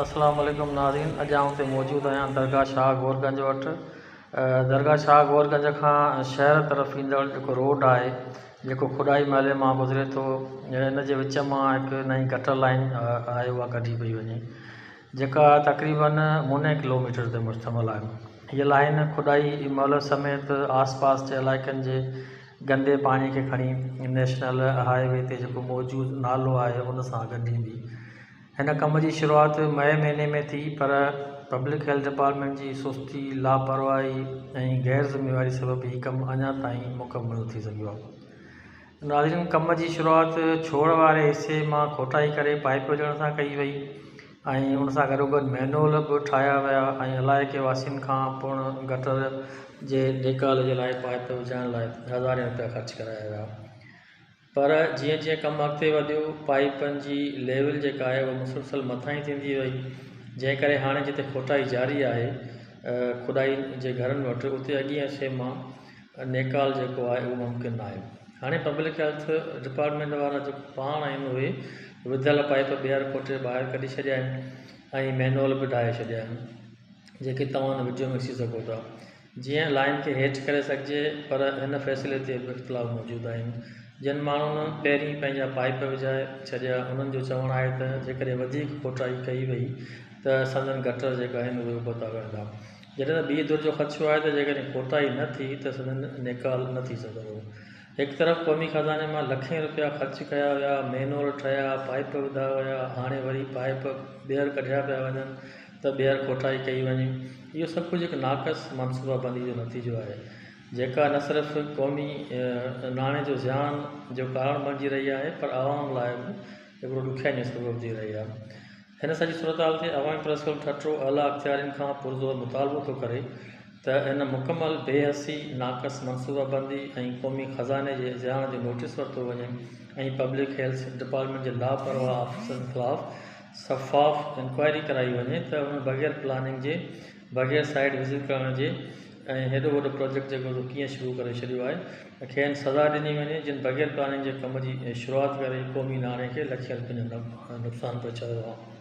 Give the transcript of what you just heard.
اسلام عليڪم ناظرين اڄ آئون هتي موجود آهيان درگاهه شاهه گورگنج وٽ درگاهه شاهه گورگنج کان شهر طرف ايندڙ جيڪو روڊ آهي جيڪو کڏائي محلي مان گذري ٿو ان جي وچ مان هڪ نئين گٽر لائن آهي اها ڪڍي پئي وڃي جيڪا تقريبن مني ڪلوميٽر تي مشتمل آهي هيء لائن کڏائي محلي سميت آس پاس جي علائقن جي گندي پاڻي کي کڻي نيشنل هاء وي تي جيڪو موجود نالو آهي ان سان ڳنڍيندي. هن ڪم جي شروعات مئي مهيني ۾ ٿي پر پبلڪ هيلٿ ڊپارٽمينٽ جي سستي، لاپرواهي ۽ غير ذميواري سبب هي ڪم اڃا تائين مڪمل نه ٿي سگهيو آهي. ناظرين ڪم جي شروعات ڇوڙ واري حصي مان کوٽائي ڪري پائيپ وجهڻ سان ڪئي وئي ۽ ان سان گڏوگڏ مينول به ٺاهيا ويا ۽ علائقي واسين کان پڻ گٽر جي نيڪال جي لاء پائيپ وجهائڻ لاء هزارين رپيا خرچ ڪرايا ويا. پر جيئن جيئن ڪم اڳتي وڌيو، پائيپن جي ليول جيڪا آهي اها مسلسل مٿانهين ٿيندي وئي، جنهن ڪري هاڻي جتي کوٽائي جاري آهي، کڏائي جي گهرن وٽ، اتي اڳئين عرصي مان نيڪال جيڪو آهي اهو ممڪن ناهي. هاڻي پبلڪ هيلٿ ڊپارٽمينٽ وارا جيڪو پاڻ آهن اهي وڌل پائيپ ٻيهر کوٽي ٻاهر ڪڍي ڇڏيا آهن ۽ مينول به ڊاهي ڇڏيا آهن، جيڪي توهان هن وڊيو ۾ ڏسي سگهو ٿا. جيئن لائين کي هيٺ ڪري سگهجي پر هن فيصلي تي به اختلاف موجود آهن. جن ماڻهن پهرين پنهنجا پائيپ وجهائي ڇڏيا انهن جو چوڻ آهي ته جيڪڏهن وڌيڪ کوٽائي ڪئي وئي ته سندن گٽر جيڪا آهن اهي ابتا ويندا. جڏهن ته ٻي ڌر جو خدشو آهي ته جيڪڏهن کوٽائي نه ٿي ته سندن نيڪال نه ٿي سگهندو. هڪ طرف قومي خزاني مان لکين رپيا خرچ ڪيا ويا، مينول ٺهيا، پائيپ وڌا ويا، هاڻي وري پائيپ ٻيهر ڪڍيا پيا وڃن ته ٻيهر کوٽائي ڪئي وڃي. اهو سڀ ڪجهه هڪ ناقص منصوبابندي جو نتيجو آهي، جيڪا نه صرف قومي ناڻي جو زيان جو ڪارڻ بڻجي رهي آهي، پر عوام لاء به هڪڙو ڏکيائين جو سبب ٿي رهي آهي. هن سڄي صورتحال تي عوامي پريس ڪلب ٺٽو اعليٰ اختيارين کان پرزور مطالبو ٿو ڪري ته هن مڪمل بي حسي، ناقص منصوبابندي ۽ قومي خزاني جي زيان جو نوٽيس ورتو وڃي ۽ پبلڪ هيلٿ ڊپارٽمينٽ جي لاپرواهه آفيسرن خلاف شفاف انڪوائري ڪرائي وڃي ته انهن بغير پلاننگ جي، بغير سائيٽ وزٽ ڪرڻ جي ۽ هيڏو وڏو پراجيڪٽ جيڪو سو ڪيئن شروع ڪري ڇڏيو آهي ۽ کين سزا ڏني وڃي جن بغير پلاننگ جي ڪم جي شروعات ڪري قومي ناڻي کي لکين رپين جو نقصان پهچايو آهي.